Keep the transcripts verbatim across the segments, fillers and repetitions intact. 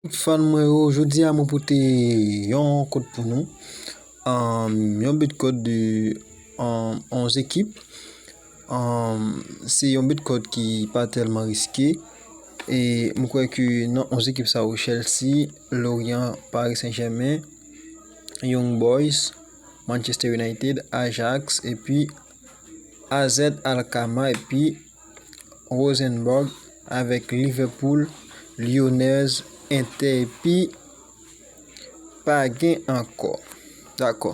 Tout fan mwen yo, jodi a mwen pote yon kòd pou nou. Anm, yon bet kòd de, anm, onz ekip. Anm, se yon bet kòd ki pa tèlman riske. E mwen kwè ke nan onz ekip sa yo, Chelsea, Lorient, Paris Saint-Germain, Young Boys, Manchester United, Ajax, epi A Z Alkmaar, epi Rosenborg, avèk Liverpool, Lyonnais, Inter, epi pa gen ankò. Dakò.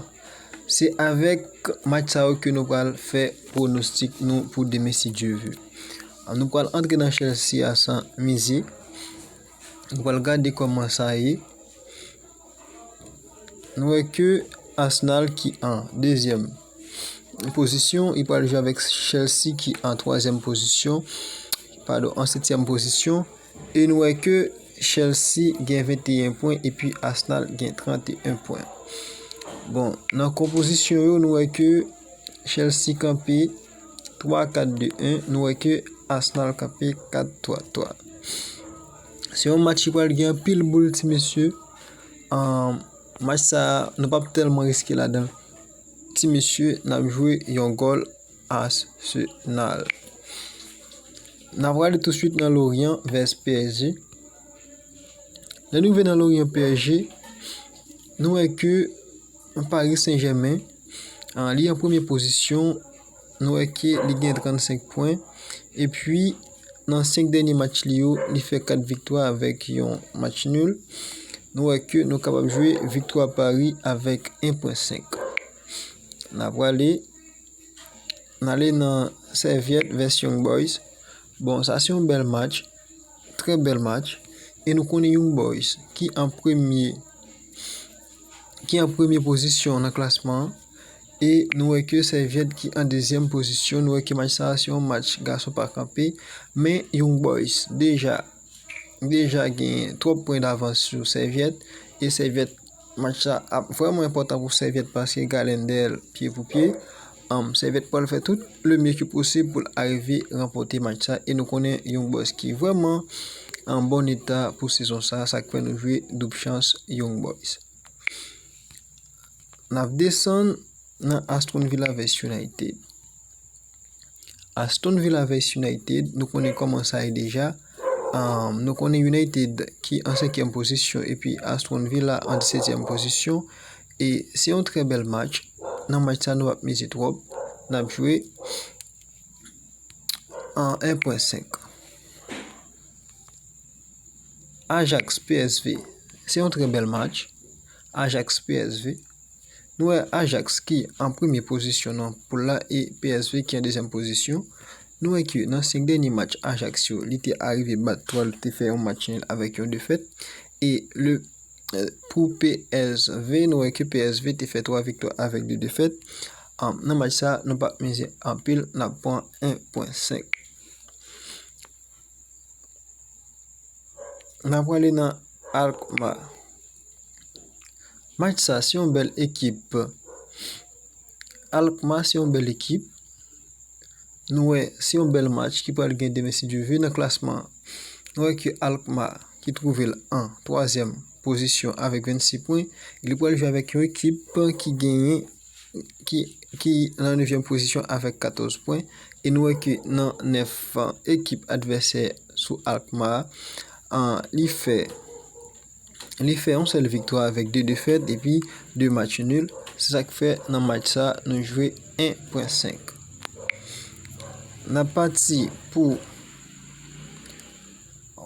Se avèk match sa yo ke nou pral fè pwonostik nou pou demen, si Dye vle. Nou pral antre nan Chelsea a san mize. Nou pral gade kòman sa ye. Nou wè ke Arsenal ki an dezyèm pozisyon, li pral jwe avèk Chelsea ki an twazyèm pozisyon, padon, an setyèm pozisyon. E nou wè ke Chelsea gen venteyen pwen epi Arsenal gen tranteyen pwen. Bon, nan konpozisyon yo, nou wè ke Chelsea kanpe twa kat de en, nou wè ke Arsenal kanpe kat twa twa. Se yon match ki pral gen anpil boul, ti mesye. Ann, match sa, nou p ap tèlman riske ladan l. Ti mesye, n ap jwe yon gòl Arsenal. N ap prale touswit nan Lorient vs P S G. Lè nou rive nan Lorient P S G, nou wè ke Paris Saint-Germain, ah, li an premye pozisyon, nou wè ke li gen trannsenk pwen. Epi, nan senk dènye match li yo, li fè kat viktwa avèk yon match nul. Nou wè ke nou kapab jwe viktwa Paris avèk en pwen senk. N ap prale, n ale nan Serviette vs Young Boys. Bon, sa se yon bèl match, trè bèl match. E nou konnen Young Boys ki an premye, ki an premye pozisyon nan klasman an. E nou wè ke Serviette ki an dezyèm pozisyon. Nou wè ke match sa a se yon match gason pa kanpe. Men Young Boys deja, deja gen twòp pwen davans sou Serviette. E Serviette, match sa ap vrèman enpòtan pou Serviette paske Galendale pye pou pye. Anm, Serviette pral fè tout le mieux que possible pou l arive ranpòte match sa. E nou konnen Young Boys ki vrèman an bon eta pou sezon sa, sa k fè nou jwe doub chans Young Boys. N ap desann nan Aston Villa vs United. Aston Villa vs United, nou konnen kòman sa ye deja. Anm, nou konnen United ki an senkyèm pozisyon epi Aston Villa an disetyèm pozisyon. E se yon trè bèl match. Nan match sa, nou p ap mize twòp. N ap jwe an en pwen senk. Ajax P S V, se yon trè bèl match. Ajax P S V. Nou wè Ajax ki an premye pozisyon nan poul la e P S V ki an dezyèm pozisyon. Nou wè ke nan senk dènye match Ajax yo, li te arive bat twa, li te fè yon match nil avèk yon defèt. E le, eh, pou P S V, nou wè ke P S V te fè twa viktwa avèk de defèt. Anm, nan match sa, nou p ap mize anpil, n ap pran en pwen senk. N a prale nan Alkmaar. Match sa, se yon bèl ekip. Alkmaar, se yon bèl ekip. Nou wè, se yon bèl match ki pral gen demen, si Dye vle, nan klasman an. Nou wè ke Alkmaar, ki twouve l an twazyèm pozisyon avèk vennsis pwen, li pral jwe avèk yon ekip ki genyen, ki, ki nan nevyèm pozisyon avèk katòz pwen. E nou wè ke nan nèf ekip advèsè sou Alkmaar, an, li fè, li fè yon sèl viktwa avèk de defèt epi de match nil. Se sa k fè nan match sa, nou jwe en pwen senk. N ap pati pou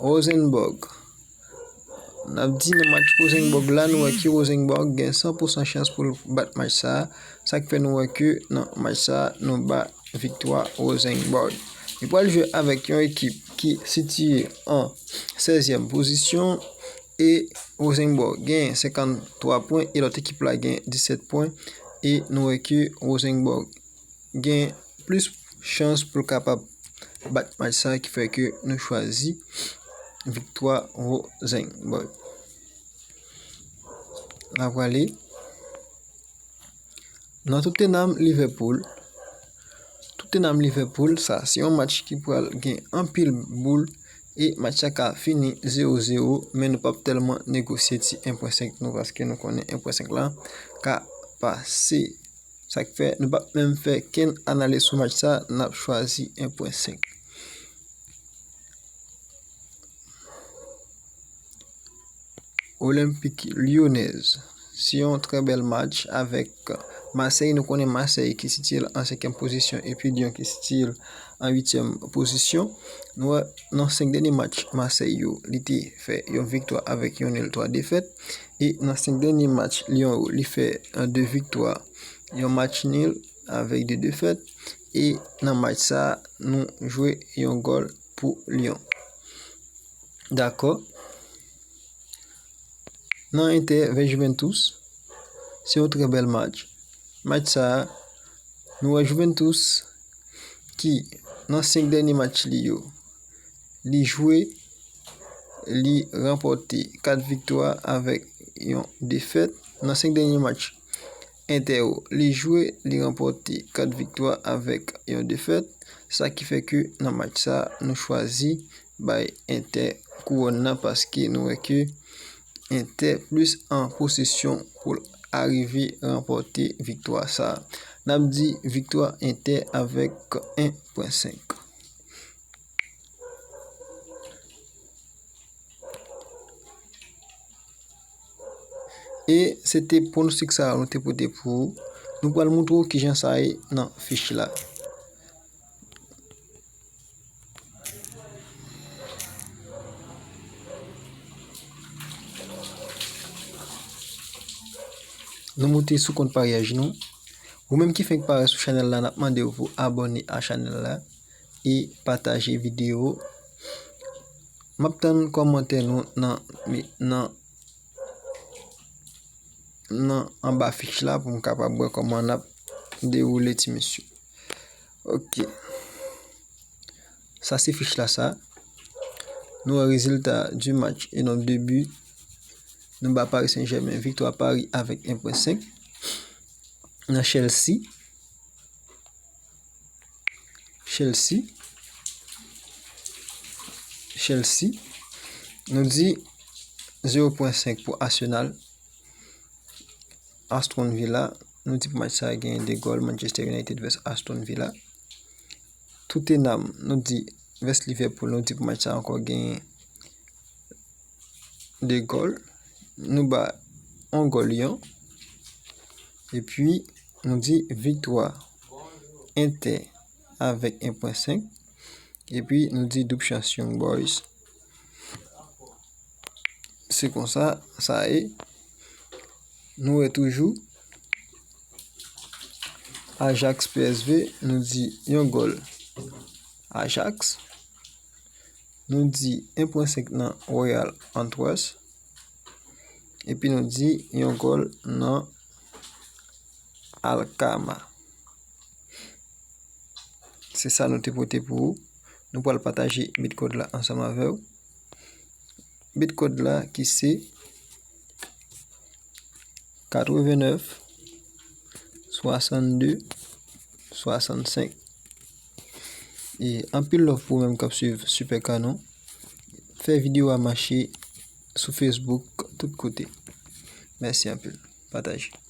Rosenborg. N ap di nan match Rosenborg la, nou wè ke Rosenborg gen san pou san chans pou l bat match sa a. Sa k fè nou wè ke nan match sa a, nou ba viktwa Rosenborg. Li pral jwe avèk yon ekip ki sitiye an sèzyèm pozisyon e Rosenborg gen senkanntwa pwen e lòt ekip la gen disèt pwen. E nou wè ke Rosenborg gen plis chans pou l kapab bat match sa ki fè ke nou chwazi viktwa Rosenborg. N a prale nan Tottenham Liverpool. Tottenham Liverpool, sa se yon match ki pral gen anpil boul E match sa ka fini zewo zewo, men nou p ap tèlman negosye ti en pwen senk nou, paske nou konnen en pwen senk la ka pase. Sa k fè nou p ap menm fè kenn analiz sou match sa, n ap chwazi en pwen senk. Olympique Lyonnais. Se yon trè bèl match avèk Marseille. Nou konnen Marseille ki sitiye l an senkyèm pozisyon epi Lyon ki sitiye l an uityèm pozisyon. Nou wè nan senk dènye match Marseille yo, li te fè yon viktwa avèk yon nil, twa defèt. E nan senk dènye match Lyon yo, li fè, euh, de viktwa, yon match nil avèk de defèt. E nan match sa, nou jwe yon gòl pou Lyon. Dakò. Nan Inter vs Juventus, se yon trè bèl match. Match sa a, nou wè Juventus ki, nan senk dènye match li yo, li jwe, li ranpòte kat viktwa avèk yon defèt. Nan senk dènye match Inter yo, li jwe, li ranpòte kat viktwa avèk yon defèt. Sa ki fè ke nan match sa, nou chwazi bay Inter kouwòn nan, paske nou wè ke Inter plis an posesyon pou l arive ranpòte viktwa sa. N ap di viktwa Inter avèk en pwen senk. E se te pwonostik sa a nou te pote pou ou. Nou pral montre w kijan sa ye nan fich la. Nou moute sou kont paryaj nou. Ou menm ki fenk parèt sou chanèl la, n ap mande w pou abòne a chanèl la e pataje videyo. M ap tann kòmantè nou nan, nan, nan anba fich la pou m kapab wè kòman n ap dewoule ti mesye. Ok. Sa se fich la sa. Nou wè rezilta du match e nonb de bi. Nou ba Paris Saint-Germain viktwa Paris avèk en pwen senk. Nan Chelsea. Chelsea. Chelsea. Nou di zewo pwen senk pou Arsenal. Aston Villa, nou di pou match sa a genyen de gòl, Manchester United vs Aston Villa. Tottenham, nou di vs Liverpool, nou di pou match sa a ankò genyen de gòl. Nou ba yon gòl Lyon. Epi, nou di viktwa Inter avèk en pwen senk. Epi, nou di doub chans Young Boys. Se konsa sa ye. Nou wè toujou Ajax P S V, nou di yon gòl Ajax. Nou di en pwen senk nan Royal Antwerp. Epi nou di yon gòl nan Alkmaar. Se sa nou te pote pou ou. Nou pral pataje bit kòd la ansanm avè w. Bit kòd la ki se katrevennèf, swasannde, swasannsenk. E anpil love pou ou menm k ap swiv Super Canon. Fè videyo a mache sou Facebook, tout kote. Mèsi anpil. Pataje.